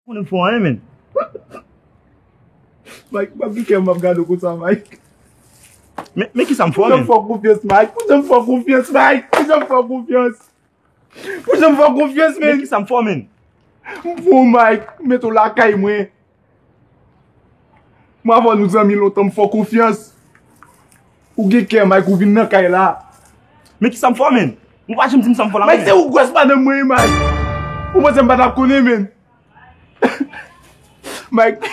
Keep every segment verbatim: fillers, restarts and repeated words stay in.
Konnen m fè anyen, men. Mike, m ap gen kè m ap gade w konsa, Mike. Men, men kisa m fè w, men? Pou jan m fè w konfyans, Mike. Pou jan m fè w konfyans, Mike. Pou jan m fè w konfyans. Pou jan m fè w konfyans, men. Men kisa m fè w, men? M pran w, Mike, m mete w lakay mwen. Mwen avè w nou zanmi lontan, m fè w konfyans. Ou gen kè, Mike, ou vin nan kay la. Men kisa m fè w, men? Ou pa janm di m sa m fè w la, men. Mike, se ou gwès madanm mwen ye, Mike. Ou panse m pa t ap konnen, men? Mike,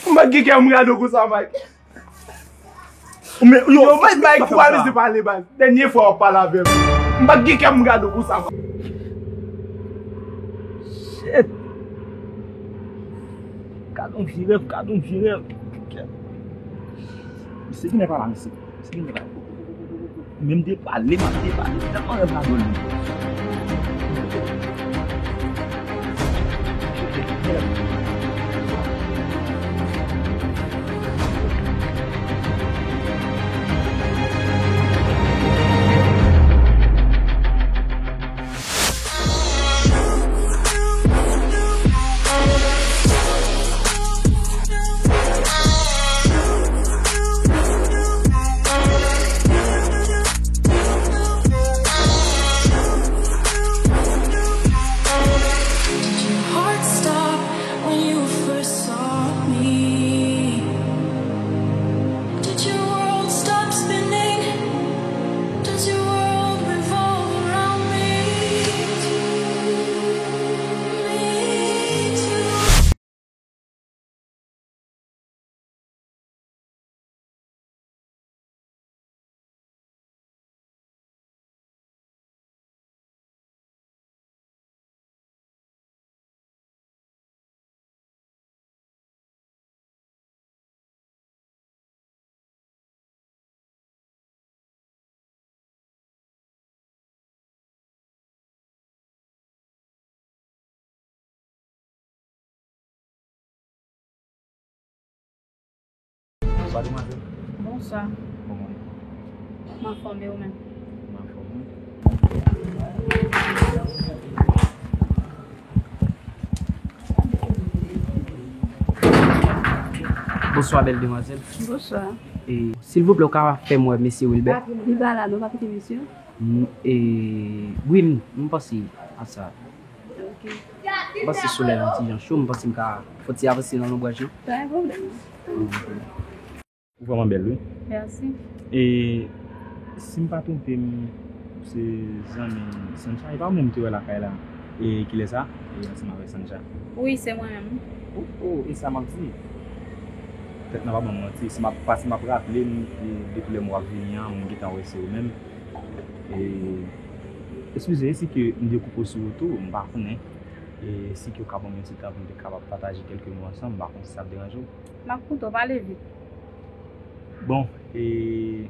m pa t gen kè m gade w konsa, Mike. Ou men, yo, yo, Mike, Mike, ou pa bezwen pale, baz. Dènye fwa w ap pale avè m. M pa t gen kè m gade w konsa. Shit. Gad on vye rèv, gad on vye rèv. Misye vin pa la, misye. Misye vin pa la. Menm depale, m ap depale. Tèlman rèv la dòl li. Did your heart stop when you first saw me? Did your world stop spinning? Does your world revolve around me? Me too. Bonswa, demwazèl. Bonswa. Kòman w ye? M anfòm, e ou menm? M anfòm, wi. Bonswa, bèl demwazèl. Bonswa. E, silvouplè, ou ka fè m wè mesye Wilbert? Li pa la, non, pa kite mesye. M, e, wi, m, m panse a sa. Ok. M panse solèy la yon ti jan cho, m panse m ka fè yon ti avanse nan lonbraj lan. Pa gen pwoblèm. Ou vrèman bèl, wi. Mèsi. E si m pa twonpe m, se zanmi Sancha, e pa ou menm m te wè lakay la, e kilè sa? E ansanm avèk Sancha. Wi, se mwen menm. Oh, oh, e sa m ap di. Tèt nan pa ban m manti. Si m ap, pa si m ap raple m, e depi lè m w ap vini an, m gentan wè se ou menm. E, eskize, e si ke m dekoupe w sou wout ou, m pa konnen. E si ke w ka ban m yon ti tan pou m te kapab pataje kèlke mo ansanm, m pa konnen si sa ap deranje w. M ap koute w, pale vit. Bon, e,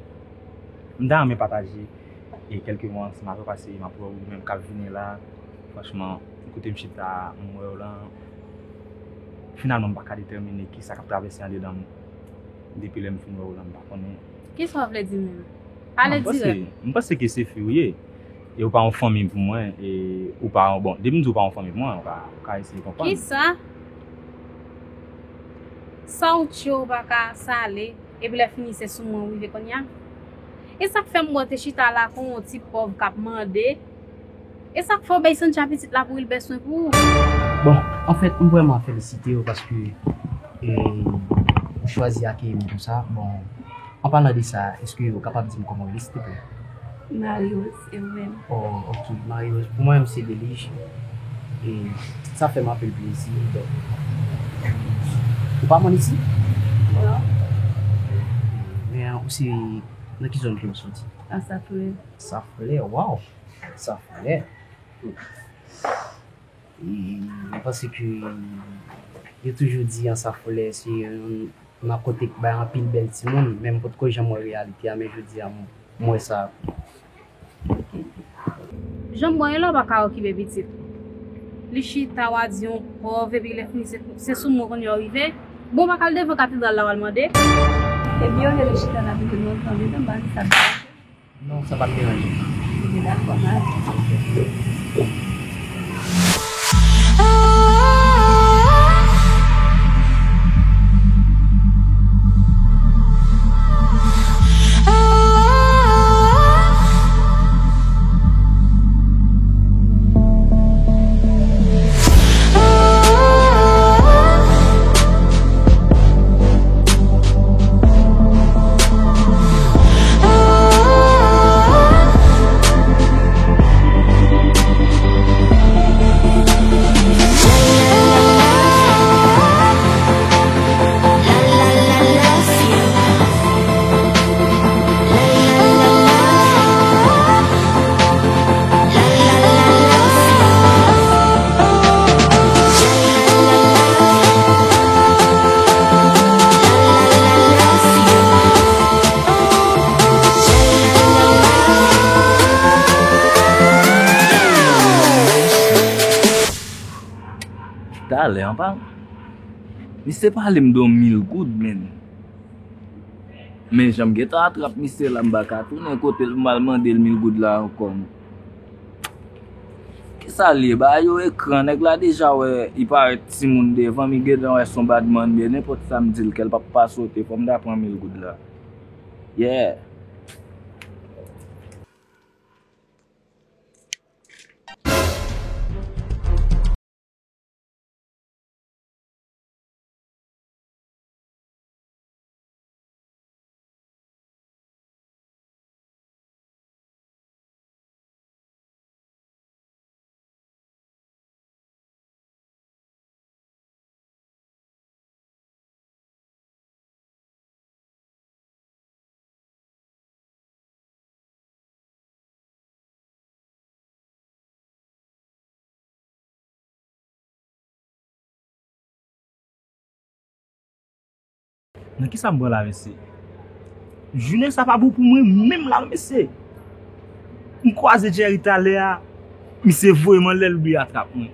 m ta renmen pataje, e, kèlke mo ansanm avè w, paske m ap wè w, ou menm k ap vini la, franchman, kote m chita, m wè w lan, finalman, m pa ka detèmine kisa k ap travèse andedan m. Depi lè m fin wè w lan, m pa konnen. Kisa w vle di menm? Pale dirèk. M panse ke se fi w ye. E ou pa yon fanmi pou mwen. E ou pa yon, bon, depi m di ou pa yon fanmi pou mwen, ou ka, ou ka eseye konprann. Kisa? Sa w tchwe ou pa ka sale, epi lè fini se sou mwen ou rive kounye a? E sa k fè m wè w te chita la kon yon ti pòv k ap mande? E sa k fè w bay Sancha pitit la pou Wilbert swen pou ou? Bon, anfèt, m vrèman felisite w paske, e, ou chwazi akeyi m konsa. Bon, an palan de sa, èske ou kapab di m kòman w rele, silteplè? Marie Rose, e ou menm? Oh, ok, Marie Rose. Pou mwen menm, se Delij. E sa fè m anpil plezi. Donk, ou pa moun isi? Non. Men ou se nan ki zòn ke w soti? Ansaflè. Ansaflè, waw! Sa frè. E, mwen panse ke yo toujou di Ansaflè se yon, yon kote k bay anpil bèl timoun, men m potko janm wè reyalite a, men jodi a m, m wè sa. Jan m wè lè w pa ka okipe pitit. Li chita, w a di yon pòv, epi lè fini se, se sou mwen kounye a w rive. Bon, w pa ka al devan katedral la w al mande. Ebyen, olye nou chita la pou nou tande, nou pa di sa. Non, sa pa t deranje. Ebyen, dakò, m a. Talè an pa. Misye pale m de yon mil goud, men. Men jan m gentan atrap misye la, m pa ka tounen kote l pou m al mande l mil goud la ankò, non. Kisa l ye? Bagay yo ekran, nèg la deja wè, li parèt timoun devan m, li gentan wè se yon badman, men nenpòt sa m di l, kè l p ap pa sote, fò m ta pran mil goud la. Yeah. Nan kisa m pran la, mesye? Jounen sa pa bon pou mwen menm la, mesye. M kwaze Jerry talè a, misye voye m anlè, l bliye atrap mwen.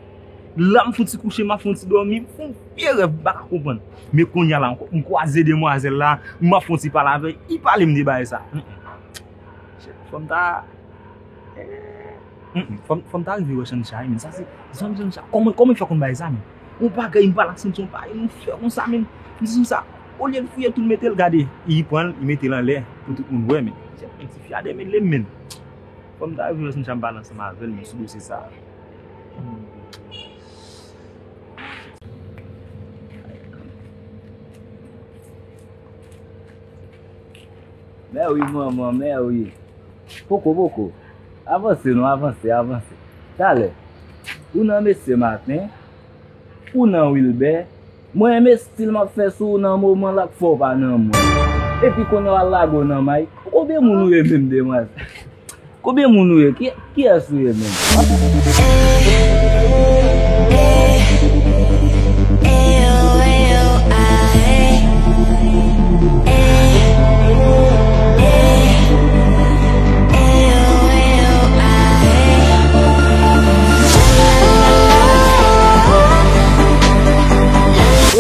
La m fouti kouche, m ap fouti dòmi, m fè yon vye rèv, m pa ka konprann. Men kounye a la, m kwaze demwazèl la, m ap fouti pale avè l, li pale m de bagay sa. Mm, mm. Fò m ta, mm, mm, fò m, fò m ta rive wè Chancha, wi, men sa se, zanmi Chancha, kòman, kòman l fè konn bagay sa, men? Yon bagay, m pale ak Chancha, yon bagay, m fè konsa, men. M di Chancha, olye l fouye tou, l mete l, gade, li pran l, li mete l anlè, pou tout moun wè, men. Se yon ti fi a demele, men. Fò m ta rive wè Chancha, m pale ansanm avè l, men, sou dosye sa. Mèwi, manman, mèwi. Poko, poko. Avanse non, avanse, avanse. Talè. Ou nan Mesye Maten, ou nan Wilbè. Mwen renmen stil m ap fè sou ou nan moman la k fè w pa nan mwen. Epi kounye a w al lage w nan Mike. Konbyen moun ou ye menm, demwazèl? Konbyen moun ou ye? Ki, kiyès ou ye menm?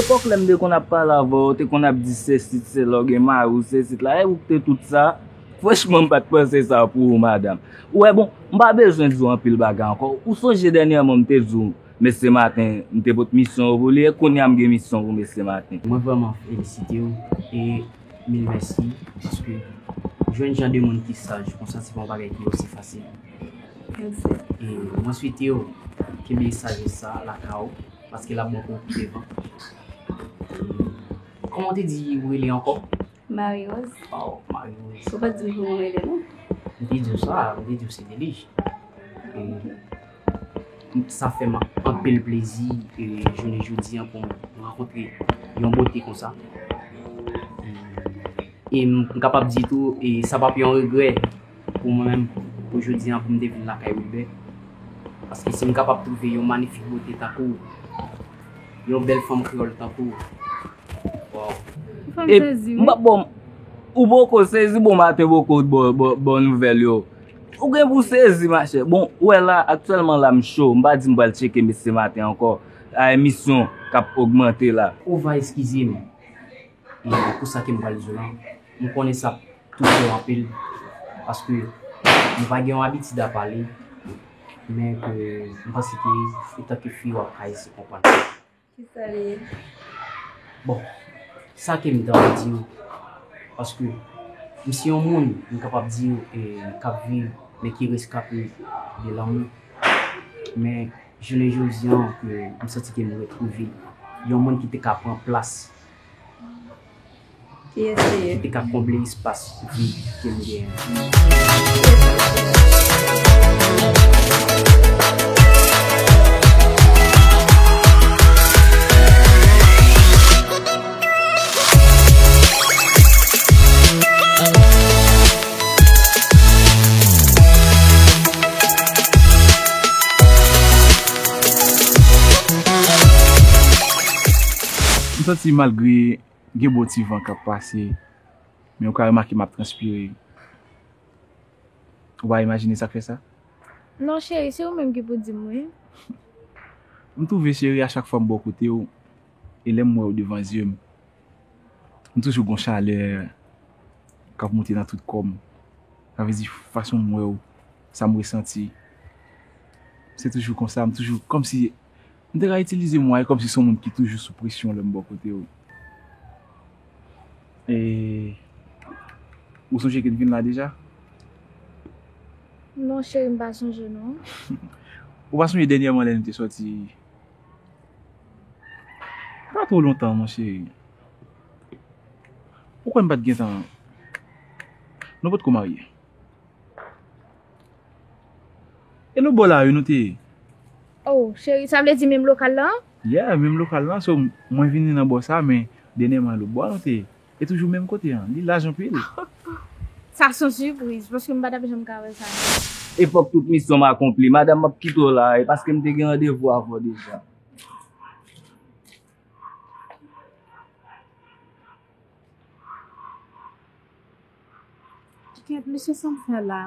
Epòk lè m te konn ap pale avè w, te konn ap di sesi, sela, w gen mari w, sesi la, e ou k te tout sa. Franchman, m pa t panse sa pou ou, madanm. Ou wè, bon, m pa bezwen di w anpil bagay ankò. Ou sonje dènyèman m te di w, Mesye Maten, m te pot misyon yo pou li, e kounye a m gen misyon pou Mesye Maten. Mwen vrèman felisite w e mil mèsi, paske jwenn jan de moun ki saj konsa, se pa yon bagay ki osi fasil. Mèsi. E mwen swete w kenbe sajès sa lakay ou, paske l ap bon pou w pi devan. E kòman w te di ou rele ankò? Marie Rose. Oh, Marie Rose. Ou pa t di m kòman w rele, non? M te di w sa, m te di w se Delij. E sa fè m anpil plezi, e jounen jodi a pou m rankontre yon bote konsa. E, e m kapab di tou, e sa p ap yon regrè pou mwen menm, pou jodi a, pou m te vin lakay Wilbè. Paske si m kapab twouve yon manifik bote tankou w, yon bèl fanm kreyòl tankou w, Waw. Fò m sezi, wi. Bon, ou poko sezi, bon maten poko ba w nouvèl yo. Ou gen pou sezi, machè. Bon, ou wè la, aktyèlman la, m cho. M pa di m pral tcheke Mesye Maten ankò. A emisyon k ap ogmante la. Ou va eskize m. E pou sa ke m pral di w la, m konnen sa ap touche w anpil. Paske nou pa gen yon abitid a pale. Men ke m panse ke, etanke fi, w ap ka eseye konprann. Kisa li ye? Bon, sa ke m ta di w, paske m se yon moun, m kapab di w, e, k ap viv, men ki reskape de lanmou. Men, jounen jodi a, ke m santi ke m retwouve yon moun ki te ka pran plas Kiyès li ye? Ki te ka konble espas vid ke m genyen an. M santi malgre gen bon ti van k ap pase, men ou ka remake m ap transpire. Ou pa imajine sa k fè sa? Non, cheri, se ou menm ki pou di m, wi. M twouve, cheri, a chak fwa m bò kote w, e lè m wè w devan zye m, m toujou gon chalè k ap monte nan tout kò m. Sa vle di, fason m wè w, sa m resanti, se toujou konsa, m toujou kòmsi, m te ka itilize mo a, e kòmsi se yon moun ki toujou sou presyon lè m bò kote w. E ou sonje ke n vin la deja? Non, cheri, m pa sonje, non. Ou pa sonje dènyèman lè nou te sòti? Pa twò lontan, monchè. Ou kwè m pa t gentan? Nou potko marye. E lòt bò la, wi, nou te ye. Oh, cheri, sa vle di menm lokal la? Yeah, menm lokal la. So, mwen vini nan bò sa, men dènyèman, lòt bò a nou te ye. E toujou menm kote an. Li laj anpil. Sa se yon sipriz, paske m pa t ap janm ka wè sa. Epòk tout misyon m akonpli. Madanm, m ap kite w la, e paske m te gen randevou avè w deja. Kèt, mesye, sa m fè la?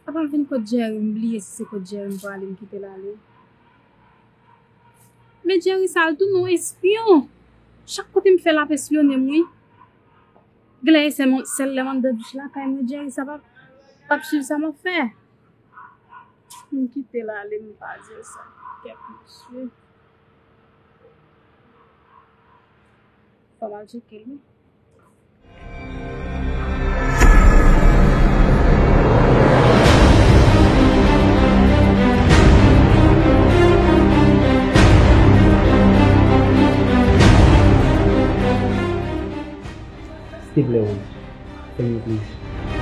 Apa m vin kot Jerry, m bliye si se kot Jerry m prale, m kite l ale. Men Jerry sa al tounen yon espyon. Chak kote m fè l ap espyone m, wi. Genlè e sèl, sèl lè m anndan douch lakay mwen, Jerry sa p ap, p ap swiv sa m ap fè. M kite l ale, m pa di l sa. Kèt, mesye. Fò m al tcheke l, wi. Silvouplè, Rose. Fè m yon please.